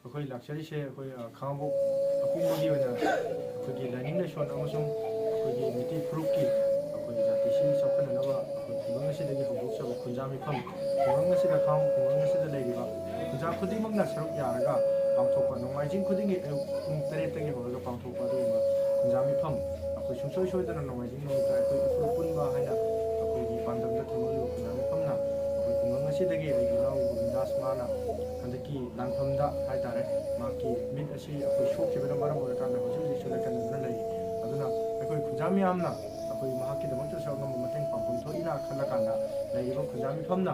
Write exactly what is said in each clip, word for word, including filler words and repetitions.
ꯑꯩꯈꯣꯏ ꯂꯥꯛꯆꯔꯤꯁꯦ ꯑꯩꯈꯣꯏ, ꯑ, ꯈꯥꯉꯕꯣꯛ ꯑꯄꯨꯟꯕꯒꯤ ꯑꯣꯏꯅ ꯑꯩꯈꯣꯏꯒꯤ ꯂꯥꯏꯅꯤꯡ ꯂꯥꯏꯁꯣꯟ ꯑꯃꯁꯨꯡ ꯑꯩꯈꯣꯏꯒꯤ ꯃꯩꯇꯩ ꯐꯨꯔꯨꯞꯀꯤ ꯑꯩꯈꯣꯏ ꯖꯥꯇꯤꯁꯤ ꯆꯥꯎꯈꯠꯅꯅꯕ ꯑꯩꯈꯣꯏ ꯈꯨꯡꯒꯪ ꯑꯁꯤꯗꯒꯤ ꯍꯧꯗꯣꯛꯆꯕ ꯈꯨꯟꯖꯥ ꯃꯤꯐꯝ, ꯈꯨꯡꯒꯪ ꯑꯁꯤꯗ ꯈꯥꯉꯕꯣꯛ ꯈꯨꯡꯒꯪ ꯑꯁꯤꯗ ꯂꯩꯔꯤꯕ ꯈꯨꯟꯖꯥ ꯈꯨꯗꯤꯡꯃꯛꯅ ꯁꯔꯨꯛ ꯌꯥꯔꯒ ꯄꯥꯡꯊꯣꯛꯄ, ꯅꯣꯡꯃꯥꯏꯖꯤꯡ ꯈꯨꯗꯤꯡꯒꯤ ꯑꯌꯨꯛ ꯄꯨꯡ ꯇꯔꯦꯠꯇꯒꯤ ꯍꯧꯔꯒ ꯄꯥꯡꯊꯣꯛꯄ ꯑꯗꯨꯒꯨꯝꯕ ꯈꯨꯟꯖꯥ ꯃꯤꯐꯝ, ꯑꯩꯈꯣꯏ ꯁꯨꯡꯁꯣꯏ ꯁꯣꯏꯗꯅ ꯅꯣꯡꯃꯥꯏꯖꯤꯡ ꯅꯨꯃꯤꯠꯇ ꯑꯩꯈꯣꯏ ꯎꯈ꯭ꯔꯨꯜ ꯄꯨꯟꯕ ꯍꯥꯏꯅ ꯑꯩꯈꯣꯏꯒꯤ ꯄꯥꯟꯗꯝꯗ ꯊꯝꯂꯤꯕ ꯈꯨꯟꯖꯥ ꯃꯤꯐꯝꯅ ꯑꯩꯈꯣꯏ ꯈꯨꯡꯒꯪ ꯑꯁꯤꯗꯒꯤ ꯑꯩꯒꯤ ꯏꯅꯥꯎ ꯒꯣꯕꯤꯟꯗꯥꯁ ꯃꯥꯅ ꯍꯟꯗꯛꯀꯤ ꯂꯥꯟꯐꯝꯗ ꯍꯥꯏꯇꯥꯔꯦ, ꯃꯍꯥꯛꯀꯤ ꯃꯤꯠ ꯑꯁꯤ ꯑꯩꯈꯣꯏ ꯁꯣꯛꯈꯤꯕꯅ ꯃꯔꯝ ꯑꯣꯏꯔꯀꯥꯟꯗ ꯍꯧꯖꯤꯛ ꯍꯧꯖꯤꯛꯁꯨ ꯂꯥꯏꯀꯠꯅꯗꯨꯅ ꯂꯩꯔꯤ꯫ ꯑꯗꯨꯅ ꯑꯩꯈꯣꯏ ꯈꯨꯟꯖꯥ ꯃꯤꯌꯥꯝꯅ ꯑꯩꯈꯣꯏ ꯃꯍꯥꯛꯀꯤꯗꯃꯛꯇꯁꯨ ꯑꯉꯝꯕ ꯃꯇꯦꯡ ꯄꯥꯡꯐꯝ ꯊꯣꯛꯏꯅ ꯈꯜꯂꯀꯥꯟꯗ ꯂꯩꯔꯤꯕ ꯈꯨꯟꯖꯥ ꯃꯤꯐꯝꯅ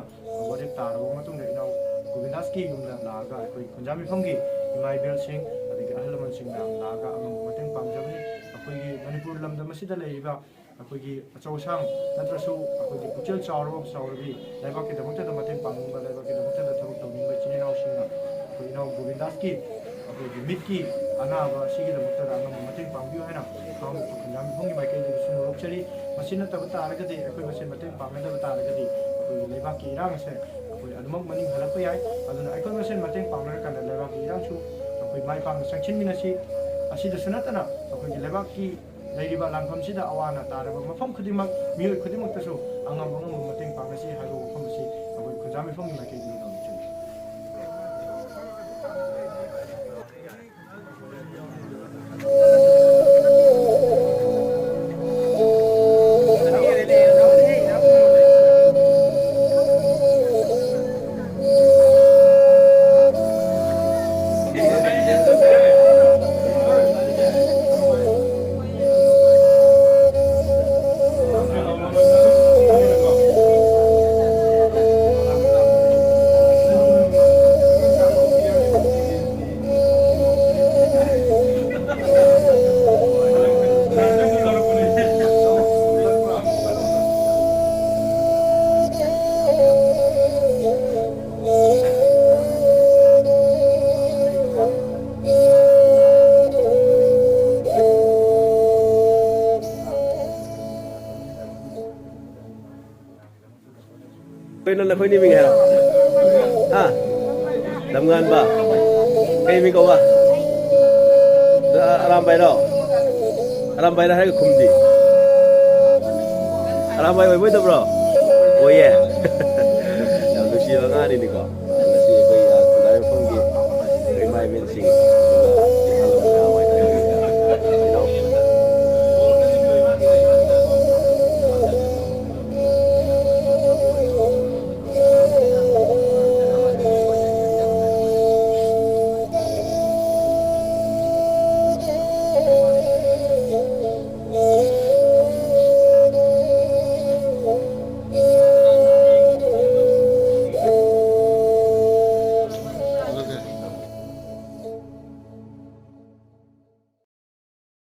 ꯋꯥꯔꯦꯞ ꯇꯥꯔꯕ ꯃꯇꯨꯡꯗ ꯏꯅꯥꯎ ꯒꯣꯕꯤꯟꯗꯥꯁꯀꯤ ꯌꯨꯝꯗ ꯂꯥꯛꯑꯒ ꯑꯩꯈꯣꯏ ꯈꯨꯟꯖꯥ ꯃꯤꯐꯝꯒꯤ ꯏꯃꯥ ꯏꯕꯦꯜꯁꯤꯡ ꯑꯗꯒꯤ ꯑꯍꯜ ꯂꯃꯟꯁꯤꯡ ꯃꯌꯥꯝ ꯂꯥꯛꯑꯒ ꯑꯉꯝꯕ ꯃꯇꯦꯡ ꯄꯥꯡꯖꯕꯅꯤ꯫ ꯑꯩꯈꯣꯏꯒꯤ ꯃꯅꯤꯄꯨꯔ ꯂꯝꯗꯝ ꯑꯁꯤꯗ ꯂꯩꯔꯤꯕ ꯑꯩꯈꯣꯏꯒꯤ ꯑꯆꯧ ꯑꯁꯥꯡ ꯅꯠꯇ꯭ꯔꯁꯨ ꯑꯩꯈꯣꯏꯒꯤ ꯄꯨꯛꯆꯦꯜ ꯆꯥꯎꯔꯕ ꯆꯥꯎꯔꯕꯤ ꯂꯩꯕꯥꯛꯀꯤꯗꯃꯛꯇꯗ ꯃꯇꯦꯡ ꯄꯥꯡꯅꯤꯡꯕ, ꯂꯩꯕꯥꯛꯀꯤꯗꯃꯛꯇꯗ ꯊꯕꯛ ꯇꯧꯅꯤꯡꯕ ꯏꯆꯤꯟ ꯏꯅꯥꯎꯁꯤꯡꯅ ꯑꯩꯈꯣꯏ ꯏꯅꯥꯎ ꯒꯣꯕꯤꯟꯗꯥꯁꯀꯤ ꯑꯩꯈꯣꯏꯒꯤ ꯃꯤꯠꯀꯤ ꯑꯅꯥꯕ ꯑꯁꯤꯒꯤꯗꯃꯛꯇꯗ ꯑꯉꯝꯕ ꯃꯇꯦꯡ ꯄꯥꯡꯕꯤꯌꯨ ꯍꯥꯏꯅ ꯈꯥꯉꯕꯣꯛ ꯈꯨꯟꯖꯥ ꯃꯤꯐꯝꯒꯤ ꯃꯥꯏꯀꯩꯗꯒꯤ ꯁꯨꯝ ꯍꯧꯔꯛꯆꯔꯤ꯫ ꯃꯁꯤ ꯅꯠꯇꯕ ꯇꯥꯔꯒꯗꯤ, ꯑꯩꯈꯣꯏ ꯃꯁꯦꯟ ꯃꯇꯦꯡ ꯄꯥꯡꯅꯗꯕ ꯇꯥꯔꯒꯗꯤ ꯑꯩꯈꯣꯏꯒꯤ ꯂꯩꯕꯥꯛꯀꯤ ꯏꯔꯥꯡ ꯑꯁꯦ ꯑꯩꯈꯣꯏ ꯑꯗꯨꯃꯛ ꯃꯅꯤꯡ ꯍꯜꯂꯛꯄ ꯌꯥꯏ꯫ ꯑꯗꯨꯅ ꯑꯩꯈꯣꯏ ꯃꯁꯦꯟ ꯃꯇꯦꯡ ꯄꯥꯡꯅꯔꯀꯥꯟꯗ ꯂꯩꯕꯥꯛꯀꯤ ꯏꯔꯥꯡꯁꯨ ꯑꯩꯈꯣꯏ ꯃꯥꯏ ꯄꯥꯛꯅ ꯆꯪꯁꯤꯟꯃꯤꯟꯅꯁꯤ꯫ ꯑꯁꯤꯗꯁꯨ ꯅꯠꯇꯅ ꯑꯩꯈꯣꯏꯒꯤ ꯂꯩꯕꯥꯛꯀꯤ ꯂꯩꯔꯤꯕ ꯂꯥꯟꯐꯝꯁꯤꯗ ꯑꯋꯥ ꯑꯅꯥ ꯇꯥꯔꯕ ꯃꯐꯝ ꯈꯨꯗꯤꯡꯃꯛ, ꯃꯤꯑꯣꯏ ꯈꯨꯗꯤꯡꯃꯛꯇꯁꯨ ꯑꯉꯝ ꯑꯉꯝꯕ ꯃꯇꯦꯡ ꯄꯥꯡꯅꯁꯤ ꯍꯥꯏꯕ ꯋꯥꯐꯝ ꯑꯁꯤ ꯑꯩꯈꯣꯏ ꯈꯨꯟꯖꯥ ꯃꯤꯐꯝꯒꯤ ꯃꯥꯏꯀꯩꯗꯒꯤ ꯊꯝꯖꯔꯤ꯫ ꯀꯩꯅꯣ ꯅꯈꯣꯏ ꯃꯤꯡ ꯍꯥꯏꯔꯣ? ꯍꯥ? ꯂꯝꯉꯥꯟꯕ꯫ ꯀꯩ ꯃꯤꯡ ꯀꯧꯕ? ꯑꯔꯥꯝꯕꯥꯏꯔꯣ? ꯑꯔꯥꯝꯕꯥꯏꯔꯣ ꯍꯥꯏꯔꯒ ꯈꯨꯝꯗꯤ꯫ ꯑꯔꯥꯝꯕꯥꯏ ꯑꯣꯏꯕ ꯑꯣꯏꯗꯕ꯭ꯔꯣ? ꯑꯣꯏꯌꯦ꯫